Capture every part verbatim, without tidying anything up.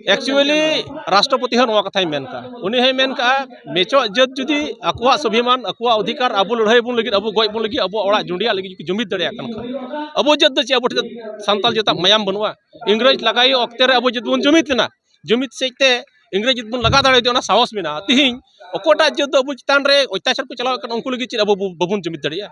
Actually, ᱨᱟᱥᱴᱨᱚᱯᱚᱛᱤ ᱦᱚᱸ ᱱᱚᱣᱟ ᱠᱟᱛᱷᱟᱭ ᱢᱮᱱ ᱠᱟᱜᱼᱟ᱾ ᱩᱱᱤ ᱦᱚᱸᱭ ᱢᱮᱱ ᱠᱟᱜᱼᱟ, ᱢᱮᱪᱚᱜ ᱡᱟᱹᱛ ᱡᱩᱫᱤ ᱟᱠᱚᱣᱟᱜ ᱥᱚᱵᱷᱤᱢᱟᱱ, ᱟᱠᱚᱣᱟᱜ ᱚᱫᱷᱤᱠᱟᱨ, ᱟᱵᱚ ᱞᱟᱹᱲᱦᱟᱹᱭ ᱵᱚᱱ ᱞᱟᱹᱜᱤᱫ, ᱟᱵᱚ ᱜᱚᱡ ᱵᱚᱱ ᱞᱟᱹᱜᱤᱫ, ᱟᱵᱚᱣᱟᱜ ᱚᱲᱟᱜ ᱡᱩᱸᱰᱤᱭᱟᱜ ᱞᱟᱹᱜᱤᱫ ᱡᱩᱫᱤ ᱠᱚ ᱡᱩᱢᱤᱫ ᱫᱟᱲᱮᱭᱟᱜ ᱠᱟᱱ ᱠᱷᱟᱱ, ᱟᱵᱚ ᱡᱟᱹᱛ ᱫᱚ ᱪᱮᱫ ᱟᱵᱚ ᱴᱷᱮᱱ ᱥᱟᱱᱛᱟᱞ ᱡᱟᱹᱛᱟᱜ ᱢᱟᱭᱟᱢ ᱵᱟᱹᱱᱩᱜᱼᱟ? ᱤᱝᱨᱮᱡᱽ ᱞᱟᱜᱟᱭ ᱚᱠᱛᱮ ᱨᱮ ᱟᱵᱚ ᱡᱟᱹᱛ ᱵᱚᱱ ᱡᱩᱢᱤᱫ ᱞᱮᱱᱟ, ᱡᱩᱢᱤᱫ ᱥᱮᱫ ᱛᱮ ᱤᱝᱨᱮᱡᱽ ᱡᱟᱹᱛ ᱵᱚᱱ ᱞᱟᱜᱟ ᱫᱟᱲᱮᱭᱟᱫᱮᱭᱟ, ᱚᱱᱟ ᱥᱟᱦᱚᱥ ᱢᱮᱱᱟᱜᱼᱟ᱾ ᱛᱤᱦᱤᱧ ᱚᱠᱚᱭᱴᱟᱜ ᱡᱟᱹᱛ ᱫᱚ ᱟᱵᱚ ᱪᱮᱛᱟᱱ ᱨᱮ ᱚᱛᱛᱟᱪᱟᱨ ᱠᱚ ᱪᱟᱞᱟᱣᱮᱫ ᱠᱟᱱᱟ, ᱩᱱᱠᱩ ᱞᱟᱹᱜᱤᱫ ᱪᱮᱫ ᱟᱵᱚ ᱵᱚ-, ᱵᱟᱵᱚᱱ ᱡᱩᱢᱤᱫ ᱫᱟᱲᱮᱭᱟᱜᱼᱟ?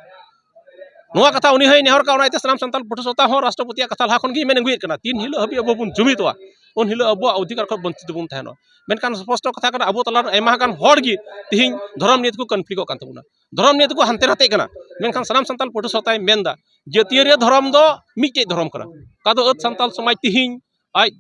ᱱᱚᱣᱟ ᱠᱟᱛᱷᱟ ᱩᱱᱤ ᱦᱚᱸᱭ ᱱᱮᱦᱚᱨ ᱠᱟᱜᱼᱟ᱾ ᱚᱱᱟ ᱤᱭᱟᱹᱛᱮ ᱥᱟᱱᱟᱢ ᱥᱟᱱᱛᱟᱞ ᱯᱟᱹᱴᱷᱩᱣᱟᱹ ᱥᱟᱶᱛᱟ ᱦᱚᱸ ᱨᱟᱥᱴᱨᱚᱯᱚᱛᱤᱭᱟᱜ ᱠᱟᱛᱷᱟ ᱞᱟᱦᱟ ᱠᱷᱚᱱ ᱜᱮ ᱢᱮᱱ ᱟᱹᱜᱩᱭᱮᱫ ᱠᱟᱱᱟ, ᱛᱤᱱ ᱦᱤᱞᱳᱜ ᱦᱟᱹᱵᱤᱡ ᱟᱵᱚ ᱵᱚᱱ ᱡᱩᱢᱤᱫᱚᱜᱼᱟ, ᱩᱱ ᱦᱤᱞᱳᱜ ᱟᱵᱚᱣᱟᱜ ᱚᱫᱷᱤᱠᱟᱨ ᱠᱷᱚᱱ ᱵᱚᱧᱪᱤᱛ ᱵᱚᱱ ᱛᱟᱦᱮᱱᱟ᱾ ᱢᱮᱱᱠᱷᱟᱱ ᱥᱯᱚᱥᱴᱚ ᱠᱟᱛᱷᱟ ᱠᱟᱱᱟ, ᱟᱵᱚ ᱛᱟᱞᱟ ᱨᱮ ᱟᱭᱢᱟ ᱜᱟᱱ ᱦᱚᱲ ᱜᱮ ᱛᱤᱦᱤᱧ ᱫᱷᱚᱨᱚᱢ ᱱᱤᱭᱮ ᱛᱮᱠᱚ ᱠᱚᱱᱯᱷᱞᱤᱠᱴᱚᱜ ᱠᱟᱱ ᱛᱟᱵᱚᱱᱟ, ᱫᱷᱚᱨᱚᱢ ᱱᱤᱭᱮ ᱛᱮᱠᱚ ᱦᱟᱱᱛᱮ ᱱᱟᱛᱮᱜ ᱠᱟᱱᱟ᱾ ᱢᱮᱱᱠᱷᱟᱱ ᱥᱟᱱᱟᱢ ᱥᱟᱱᱛᱟᱞ ᱯᱟᱹᱴᱷᱩᱣᱟᱹ ᱥᱟᱶᱛᱟᱭ ᱢᱮᱱᱫᱟ, ᱡᱟᱹᱛᱤᱭᱟᱹᱨᱤ ᱫᱷᱚᱨᱚᱢ ᱫᱚ ᱢᱤᱫᱴᱮᱡ ᱫᱷᱚᱨᱚᱢ ᱠᱟᱱᱟ᱾ ᱚᱠᱟ ᱫᱚ ᱟᱹᱫ ᱥᱟᱱᱛᱟᱞ ᱥᱚᱢᱟᱡᱽ ᱛᱤᱦᱤᱧ ᱟᱡ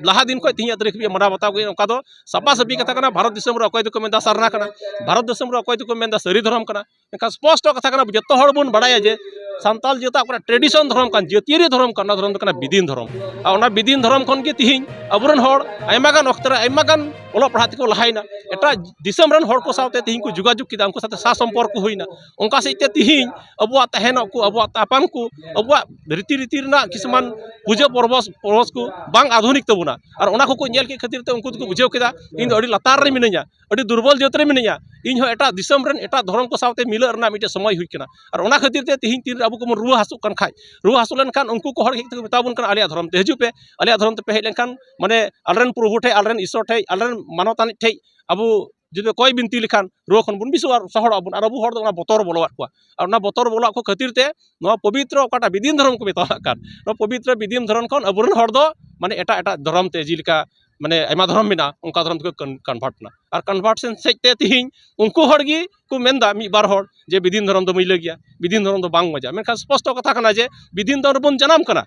ᱞᱟᱦᱟ ᱫᱤᱱ ᱠᱷᱚᱱ ᱛᱤᱦᱤᱧᱟᱜ ᱛᱟᱹᱨᱤᱠᱷ ᱦᱟᱹᱵᱤᱡ ᱢᱟᱱᱟᱣ ᱵᱟᱛᱟᱣ ᱟᱹᱜᱩᱭᱮᱫ, ᱚᱱᱠᱟ ᱫᱚ ᱥᱟᱯᱷᱟ ᱥᱟᱹᱯᱷᱤ ᱠᱟᱛᱷᱟ ᱠᱟᱱᱟ᱾ ᱵᱷᱟᱨᱚᱛ ᱫᱤᱥᱚᱢ ᱨᱮ ᱚᱠᱚᱭ ᱫᱚᱠᱚ ᱢᱮᱱᱫᱟ ᱥᱟᱨᱱᱟ ᱠᱟᱱᱟ, ᱵᱷᱟᱨᱚᱛ ᱫᱤᱥᱚᱢ ᱨᱮ ᱚᱠᱚᱭ ᱫᱚᱠᱚ ᱢᱮᱱᱫᱟ ᱥᱟᱹᱨᱤ ᱫᱷᱚᱨᱚᱢ ᱠᱟᱱᱟ᱾ ᱢᱮᱱᱠᱷᱟᱱ ᱥᱯᱚᱥᱴᱚ ᱠᱟᱛᱷᱟ ᱠᱟᱱᱟ, ᱡᱚᱛᱚ ᱦᱚᱲ ᱵᱚᱱ ᱵᱟᱲᱟᱭᱟ ᱡᱮ ᱥᱟᱱᱛᱟᱞ ᱡᱟᱹᱛᱟᱜ ᱚᱠᱟᱴᱟᱜ ᱴᱨᱮᱰᱤᱥᱚᱱ ᱫᱷᱚᱨᱚᱢ ᱠᱟᱱ, ᱡᱟᱹᱛᱤᱭᱟᱹᱨᱤ ᱫᱷᱚᱨᱚᱢ ᱠᱟᱱ, ᱚᱱᱟ ᱫᱷᱚᱨᱚᱢ ᱫᱚ ᱠᱟᱱᱟ ᱵᱤᱫᱤᱱ ᱫᱷᱚᱨᱚᱢ᱾ ᱟᱨ ᱚᱱᱟ ᱵᱤᱫᱤᱱ ᱫᱷᱚᱨᱚᱢ ᱠᱷᱚᱱ ᱜᱮ ᱛᱤᱦᱤᱧ ᱟᱵᱚᱨᱮᱱ ᱦᱚᱲ ᱟᱭᱢᱟ ᱜᱟᱱ ᱚᱠᱛᱚ ᱨᱮ ᱟᱭᱢᱟ ᱜᱟᱱ ᱚᱞᱚᱜ ᱯᱟᱲᱦᱟᱜ ᱛᱮᱠᱚ ᱞᱟᱦᱟᱭᱮᱱᱟ, ᱮᱴᱟᱜ ᱫᱤᱥᱚᱢ ᱨᱮᱱ ᱦᱚᱲ ᱠᱚ ᱥᱟᱶᱛᱮ ᱛᱤᱦᱤᱧ ᱠᱚ ᱡᱳᱜᱟᱡᱳᱜᱽ ᱠᱮᱫᱟ, ᱩᱱᱠᱩ ᱥᱟᱶᱛᱮ ᱥᱟᱥᱚᱢᱯᱚᱨᱠᱚ ᱦᱩᱭᱱᱟ᱾ ᱚᱱᱠᱟ ᱥᱮᱫ ᱛᱮ ᱛᱤᱦᱤᱧ ᱟᱵᱚᱣᱟᱜ ᱛᱟᱦᱮᱱᱚᱜ ᱠᱚ, ᱟᱵᱚᱣᱟᱜ ᱛᱟᱯᱟᱢ ᱠᱚ, ᱟᱵᱚᱣᱟᱜ ᱨᱤᱛᱤ ᱨᱤᱛᱤ ᱨᱮᱱᱟᱜ ᱠᱤᱪᱷᱩᱢᱟᱱ ᱯᱩᱡᱟᱹ ᱯᱚᱨᱵᱚᱥ ᱯᱚᱨᱵᱚᱥ ᱠᱚ ᱵᱟᱝ ᱟᱫᱷᱩᱱᱤᱠ ᱛᱟᱵᱚᱱᱟ᱾ ᱟᱨ ᱚᱱᱟ ᱠᱚᱠᱚ ᱧᱮᱞ ᱠᱮᱫ ᱠᱷᱟᱹᱛᱤᱨ ᱛᱮ ᱩᱱᱠᱩ ᱫᱚᱠᱚ ᱵᱩᱡᱷᱟᱹᱣ ᱠᱮᱫᱟ, ᱤᱧ ᱫᱚ ᱟᱹᱰᱤ ᱞᱟᱛᱟᱨ ᱨᱮ ᱢᱤᱱᱟᱹᱧᱟ, ᱟᱹᱰᱤ ᱫᱩᱨᱵᱚᱞ ᱡᱟᱹᱛ ᱨᱮ ᱢᱤᱱᱟᱹᱧᱟ, ᱤᱧ ᱦᱚᱸ ᱮᱴᱟᱜ ᱫᱤᱥᱚᱢ ᱨᱮᱱ ᱮᱴᱟᱜ ᱫᱷᱚᱨᱚᱢ ᱠᱚ ᱥᱟᱶᱛᱮ ᱢᱤᱞᱟᱹᱜ ᱨᱮᱱᱟᱜ ᱢᱤᱫᱴᱮᱱ ᱥᱚᱢᱚᱭ ᱦᱩᱭ ᱠᱟᱱᱟ᱾ ᱟᱨ ᱚᱱᱟ ᱠᱷᱟᱹᱛᱤᱨ ᱛᱮ ᱛᱤᱦᱤᱧ ᱛᱤᱱ ᱨᱮ ᱟᱵᱚ ᱠᱚᱵᱚᱱ ᱨᱩᱣᱟᱹ ᱦᱟᱹᱥᱩᱜ ᱠᱟᱱ ᱠᱷᱟᱡ, ᱨᱩᱣᱟᱹ ᱦᱟᱹᱥᱩ ᱞᱮᱱᱠᱷᱟᱱ ᱩᱱᱠᱩ ᱠᱚ ᱦᱚᱲ ᱦᱮᱡ ᱠᱟᱛᱮ ᱠᱚ ᱢᱮᱛᱟ ᱵᱚᱱ ᱠᱟᱱᱟ, ᱟᱞᱮᱭᱟᱜ ᱫᱷᱚᱨᱚᱢ ᱛᱮ ᱦᱤᱡᱩᱜ ᱯᱮ, ᱟᱞᱮᱭᱟᱜ ᱫᱷᱚᱨᱚᱢ ᱛᱮᱯᱮ ᱦᱮᱡ ᱞᱮᱱᱠᱷᱟᱱ ᱢᱟᱱᱮ ᱟᱞᱮᱨᱮᱱ ᱯᱨᱚᱵᱷᱩ ᱴᱷᱮᱡ, ᱟᱞᱮᱨᱮᱱ ᱤᱥᱥᱚᱨ ᱴᱷᱮᱡ, ᱟᱞᱮᱨᱮᱱ ᱢᱟᱱᱚᱛ ᱟᱱᱤᱡ ᱴᱷᱮᱡ ᱟᱵᱚ ᱡᱩᱫᱤ ᱠᱚᱭ ᱵᱤᱱᱛᱤ ᱞᱮᱠᱷᱟᱱ ᱨᱩᱣᱟᱹ ᱠᱷᱚᱱ ᱵᱚᱱ ᱵᱮᱥᱚᱜᱼᱟ, ᱥᱚᱦᱚᱲᱚᱜ ᱟᱵᱚᱱ᱾ ᱟᱨ ᱟᱵᱚ ᱦᱚᱲ ᱫᱚ ᱚᱱᱟ ᱵᱚᱛᱚᱨ ᱵᱚᱞᱚᱣᱟᱫ ᱠᱚᱣᱟ᱾ ᱟᱨ ᱚᱱᱟ ᱵᱚᱛᱚᱨ ᱵᱚᱞᱚᱣᱟᱫ ᱠᱚ ᱠᱷᱟᱹᱛᱤᱨ ᱛᱮ ᱱᱚᱣᱟ ᱯᱚᱵᱤᱛᱨᱚ ᱚᱠᱟᱴᱟᱜ ᱵᱤᱫᱤᱱ ᱫᱷᱚᱨᱚᱢ ᱠᱚ ᱢᱮᱛᱟᱣᱟᱜ ᱠᱟᱱ, ᱱᱚᱣᱟ ᱯᱚᱵᱤᱛᱨᱚ ᱵᱤᱫᱤᱱ ᱫᱷᱚᱨᱚᱢ ᱠᱷᱚᱱ ᱟᱵᱚᱨᱮᱱ ᱦᱚᱲ ᱫᱚ ᱢᱟᱱᱮ ᱮᱴᱟᱜ ᱮᱴᱟᱜ ᱫᱷᱚᱨᱚᱢ ᱛᱮ, ᱡᱮᱞᱮᱠᱟ ᱢᱟᱱᱮ ᱟᱭᱢᱟ ᱫᱷᱚᱨᱚᱢ ᱢᱮᱱᱟᱜᱼᱟ, ᱚᱱᱠᱟ ᱫᱷᱚᱨᱚᱢ ᱛᱮᱠᱚ ᱠᱚᱱ-, ᱠᱚᱱᱵᱷᱟᱨᱴ ᱮᱱᱟ᱾ ᱟᱨ ᱠᱚᱱᱵᱷᱟᱨᱴ ᱥᱮᱱ ᱥᱮᱡ ᱛᱮ ᱛᱤᱦᱤᱧ ᱩᱱᱠᱩ ᱦᱚᱲ ᱜᱮ ᱠᱚ ᱢᱮᱱᱫᱟ, ᱢᱤᱫ ᱵᱟᱨ ᱦᱚᱲ, ᱡᱮ ᱵᱤᱫᱤᱱ ᱫᱷᱚᱨᱚᱢ ᱫᱚ ᱢᱟᱹᱭᱞᱟᱹ ᱜᱮᱭᱟ, ᱵᱤᱫᱤᱱ ᱫᱷᱚᱨᱚᱢ ᱫᱚ ᱵᱟᱝ ᱢᱚᱡᱟ᱾ ᱢᱮᱱᱠᱷᱟᱱ ᱥᱯᱚᱥᱴᱚ ᱠᱟᱛᱷᱟ ᱠᱟᱱᱟ ᱡᱮ ᱵᱤᱫᱤᱱ ᱫᱷᱚᱨᱚᱢ ᱨᱮᱵᱚᱱ ᱡᱟᱱᱟᱢ ᱠᱟᱱᱟ,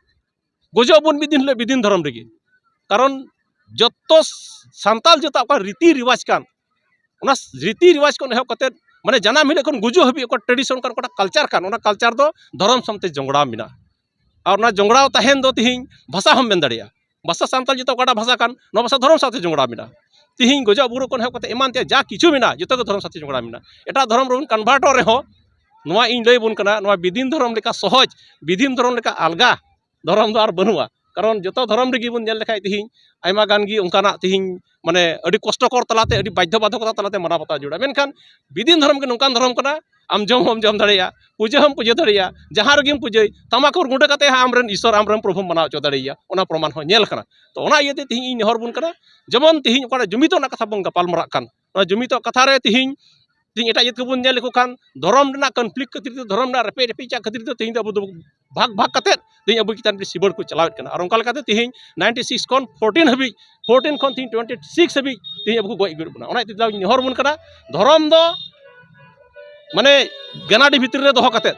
ᱜᱚᱡᱚᱜ ᱟᱵᱚᱱ ᱢᱤᱫ ᱫᱤᱱ ᱦᱤᱞᱳᱜ ᱵᱤᱫᱤᱱ ᱫᱷᱚᱨᱚᱢ ᱨᱮᱜᱮ᱾ ᱠᱟᱨᱚᱱ ᱡᱚᱛᱚ ᱥᱟᱱᱛᱟᱞ ᱡᱟᱹᱛᱟᱜ ᱚᱠᱟ ᱨᱤᱛᱤ ᱨᱮᱣᱟᱡᱽ ᱠᱟᱱ, ᱚᱱᱟ ᱨᱤᱛᱤ ᱨᱮᱣᱟᱡᱽ ᱠᱷᱚᱱ ᱮᱦᱚᱵ ᱠᱟᱛᱮᱫ ᱢᱟᱱᱮ ᱡᱟᱱᱟᱢ ᱦᱤᱞᱳᱜ ᱠᱷᱚᱱ ᱜᱩᱡᱩᱜ ᱦᱟᱹᱵᱤᱡ ᱚᱠᱟ ᱴᱨᱮᱰᱤᱥᱚᱱ ᱠᱟᱱ, ᱚᱠᱟᱴᱟᱜ ᱠᱟᱞᱪᱟᱨ ᱠᱟᱱ, ᱚᱱᱟ ᱠᱟᱞᱪᱟᱨ ᱫᱚ ᱫᱷᱚᱨᱚᱢ ᱥᱟᱶᱛᱮ ᱡᱚᱝᱲᱟᱣ ᱢᱮᱱᱟᱜᱼᱟ᱾ ᱟᱨ ᱚᱱᱟ ᱡᱚᱝᱲᱟᱣ ᱛᱟᱦᱮᱱ ᱫᱚ ᱛᱤᱦᱤᱧ ᱵᱷᱟᱥᱟ ᱦᱚᱸᱢ ᱢᱮᱱ ᱫᱟᱲᱮᱭᱟᱜᱼᱟ᱾ ᱵᱷᱟᱥᱟ ᱥᱟᱱᱛᱟᱲ ᱡᱚᱛᱚ ᱚᱠᱟᱴᱟᱜ ᱵᱷᱟᱥᱟ ᱠᱟᱱ, ᱱᱚᱣᱟ ᱵᱷᱟᱥᱟ ᱫᱷᱚᱨᱚᱢ ᱥᱟᱶᱛᱮ ᱡᱚᱝᱲᱟᱣ ᱢᱮᱱᱟᱜᱼᱟ᱾ ᱛᱤᱦᱤᱧ ᱜᱚᱡᱚᱜ ᱵᱩᱨᱩ ᱠᱷᱚᱱ ᱮᱦᱚᱵ ᱠᱟᱛᱮ ᱮᱢᱟᱱ ᱛᱮᱭᱟᱜ ᱡᱟ ᱠᱤᱪᱷᱩ ᱢᱮᱱᱟᱜᱼᱟ, ᱡᱚᱛᱚ ᱜᱮ ᱫᱷᱚᱨᱚᱢ ᱥᱟᱶᱛᱮ ᱡᱚᱝᱲᱟᱣ ᱢᱮᱱᱟᱜᱼᱟ᱾ ᱮᱴᱟᱜ ᱫᱷᱚᱨᱚᱢ ᱨᱮᱵᱚᱱ ᱠᱚᱱᱵᱷᱟᱨᱴᱚᱜ ᱨᱮᱦᱚᱸ, ᱱᱚᱣᱟ ᱤᱧ ᱞᱟᱹᱭ ᱟᱵᱚᱱ ᱠᱟᱱᱟ, ᱱᱚᱣᱟ ᱵᱤᱫᱤᱱ ᱫᱷᱚᱨᱚᱢ ᱞᱮᱠᱟ ᱥᱚᱦᱚᱡᱽ, ᱵᱤᱫᱤᱱ ᱫᱷᱚᱨᱚᱢ ᱞᱮᱠᱟ ᱟᱞᱜᱟ ᱫᱷᱚᱨᱚᱢ ᱫᱚ ᱟᱨ ᱵᱟᱹᱱᱩᱜᱼᱟ᱾ ᱠᱟᱨᱚᱱ ᱡᱚᱛᱚ ᱫᱷᱚᱨᱚᱢ ᱨᱮᱜᱮ ᱵᱚᱱ ᱧᱮᱞ ᱞᱮᱠᱷᱟᱡ ᱛᱮᱦᱮᱧ ᱟᱭᱢᱟ ᱜᱟᱱ ᱜᱮ ᱚᱱᱠᱟᱱᱟᱜ ᱛᱮᱦᱮᱧ ᱢᱟᱱᱮ ᱟᱹᱰᱤ ᱠᱚᱥᱴᱚᱠᱚᱨ ᱛᱟᱞᱟᱛᱮ, ᱟᱹᱰᱤ ᱵᱟᱫᱽᱫᱷᱚ ᱵᱟᱫᱷᱚᱠᱚᱛᱟ ᱛᱟᱞᱟᱛᱮ ᱢᱟᱱᱟᱣ ᱵᱟᱛᱟᱣ ᱡᱟᱹᱨᱩᱲᱟ᱾ ᱢᱮᱱᱠᱷᱟᱱ ᱵᱤᱫᱤᱱ ᱫᱷᱚᱨᱚᱢ ᱜᱮ ᱱᱚᱝᱠᱟᱱ ᱫᱷᱚᱨᱚᱢ ᱠᱟᱱᱟ, ᱟᱢ ᱡᱚᱢ ᱦᱚᱸᱢ ᱡᱚᱢ ᱫᱟᱲᱮᱭᱟᱜᱼᱟ, ᱯᱩᱡᱟᱹ ᱦᱚᱸᱢ ᱯᱩᱡᱟᱹ ᱫᱟᱲᱮᱭᱟᱜᱼᱟ, ᱡᱟᱦᱟᱸ ᱨᱮᱜᱮᱢ ᱯᱩᱡᱟᱹᱭ, ᱛᱟᱢᱟᱠᱩᱨ ᱜᱩᱸᱰᱟᱹ ᱠᱟᱛᱮ ᱦᱚᱸ ᱟᱢᱨᱮᱱ ᱤᱥᱚᱨ, ᱟᱢᱨᱮᱱ ᱯᱨᱚᱵᱷᱩᱢ ᱢᱟᱱᱟᱣ ᱦᱚᱪᱚ ᱫᱟᱲᱮᱭᱟᱭᱟ᱾ ᱚᱱᱟ ᱯᱨᱚᱢᱟᱱ ᱦᱚᱸ ᱧᱮᱞ ᱠᱟᱱᱟ᱾ ᱛᱚ ᱚᱱᱟ ᱤᱭᱟᱹᱛᱮ ᱛᱮᱦᱮᱧ ᱤᱧ ᱱᱮᱦᱚᱨ ᱵᱚᱱ ᱠᱟᱱᱟ, ᱡᱮᱢᱚᱱ ᱛᱮᱦᱮᱧ ᱚᱠᱟᱴᱟᱜ ᱡᱩᱢᱤᱫᱚᱜ ᱨᱮᱱᱟᱜ ᱠᱟᱛᱷᱟ ᱵᱚᱱ ᱜᱟᱯᱟᱞ ᱢᱟᱨᱟᱜ ᱠᱟᱱ, ᱚᱱᱟ ᱡᱩᱢᱤᱫᱚᱜ ᱠᱟᱛᱷᱟ ᱨᱮ ᱛᱮᱦᱮᱧ, ᱛᱮᱦᱮᱧ ᱮᱴᱟᱜ ᱡᱟᱹᱛ ᱠᱚᱵᱚᱱ ᱧᱮᱞ ᱞᱮᱠᱚ ᱠᱷᱟᱱ ᱫᱷᱚᱨᱚᱢ ᱨᱮᱱᱟᱜ conflict ᱠᱷᱟᱹᱛᱤᱨ ᱛᱮ, ᱫᱷᱚᱨᱚᱢ ᱨᱮᱱᱟᱜ ᱨᱮᱯᱮᱡ ᱨᱮᱯᱮᱡᱟᱜ ᱠᱷᱟᱹᱛᱤᱨ ᱛᱮ ᱛᱮᱦᱮᱧ ᱫᱚ ᱟᱵᱚ ᱫᱚ ᱵᱷᱟᱜᱽ ᱵᱷᱟᱜᱽ ᱠᱟᱛᱮᱫ ᱛᱮᱦᱮᱧ ᱟᱵᱚ ᱪᱮᱛᱟᱱ ᱨᱮ ᱥᱤᱵᱟᱹᱲ ᱠᱚ ᱪᱟᱞᱟᱣᱮᱫ ᱠᱟᱱᱟ᱾ ᱟᱨ ᱚᱱᱠᱟ ᱞᱮᱠᱟᱛᱮ ᱛᱮᱦᱮᱧ ninety six ᱠᱷᱚᱱ fourteen ᱦᱟᱹᱵᱤᱡ, fourteen ᱠᱷᱚᱱ ᱛᱮᱦᱮᱧ twenty six ᱦᱟᱹᱵᱤᱡ ᱛᱮᱦᱮᱧ ᱟᱵᱚ ᱠᱚ ᱜᱚᱡ ᱟᱹᱜᱩᱭᱮᱫ ᱵᱚᱱᱟ᱾ ᱚᱱᱟ ᱤᱭᱟᱹᱛᱮ ᱫᱟᱣ ᱤᱧ ᱱᱮᱦᱚᱨ ᱵᱚᱱ ᱠᱟᱱᱟ, ᱫᱷᱚᱨᱚᱢ ᱫᱚ ᱢᱟᱱᱮ ᱜᱟᱱᱟᱰᱤ ᱵᱷᱤᱛᱨᱤ ᱨᱮ ᱫᱚᱦᱚ ᱠᱟᱛᱮᱫ,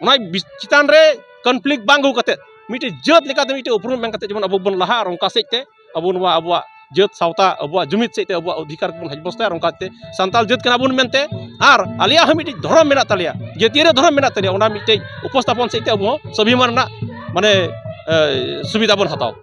ᱚᱱᱟ ᱵᱤ-, ᱪᱮᱛᱟᱱ ᱨᱮ conflict ᱵᱟᱝ ᱟᱹᱜᱩ ᱠᱟᱛᱮᱫ, ᱢᱤᱫᱴᱮᱡ ᱡᱟᱹᱛ ᱞᱮᱠᱟᱛᱮ ᱢᱤᱫᱴᱮᱡ ᱩᱯᱨᱩᱢ ᱮᱢ ᱠᱟᱛᱮᱫ ᱡᱮᱢᱚᱱ ᱟᱵᱚ ᱵᱚᱱ ᱞᱟᱦᱟᱜ, ᱟᱨ ᱚᱱᱠᱟ ᱥᱮᱫ ᱛᱮ ᱟᱵᱚ ᱱᱚᱣᱟ ᱟᱵᱚᱣᱟᱜ ᱡᱟᱹᱛ ᱥᱟᱶᱛᱟ, ᱟᱵᱚᱣᱟᱜ ᱡᱩᱢᱤᱫ ᱥᱮᱫ ᱛᱮ ᱟᱵᱚᱣᱟᱜ ᱚᱫᱷᱤᱠᱟᱨ ᱵᱚᱱ ᱦᱟᱡᱽᱵᱚᱥᱛᱟᱭᱟ᱾ ᱟᱨ ᱚᱱᱠᱟᱛᱮ ᱥᱟᱱᱛᱟᱲ ᱡᱟᱹᱛ ᱠᱟᱱᱟ ᱵᱚᱱ ᱢᱮᱱᱛᱮ, ᱟᱨ ᱟᱞᱮᱭᱟᱜ ᱦᱚᱸ ᱢᱤᱫᱴᱤᱡ ᱫᱷᱚᱨᱚᱢ ᱢᱮᱱᱟᱜ ᱛᱟᱞᱮᱭᱟ, ᱡᱟᱹᱛᱤᱭᱟᱹᱨᱤ ᱫᱷᱚᱨᱚᱢ ᱢᱮᱱᱟᱜ ᱛᱟᱞᱮᱭᱟ, ᱚᱱᱟ ᱢᱤᱫᱴᱮᱡ ᱩᱯᱚᱥᱛᱷᱟᱯᱚᱱ ᱥᱮᱫ ᱛᱮ ᱟᱵᱚ ᱦᱚᱸ ᱥᱟᱹᱵᱷᱤᱢᱟᱱ ᱨᱮᱱᱟᱜ ᱢᱟᱱᱮ, ᱮ, ᱥᱩᱵᱤᱫᱷᱟ ᱵᱚᱱ ᱦᱟᱛᱟᱣ᱾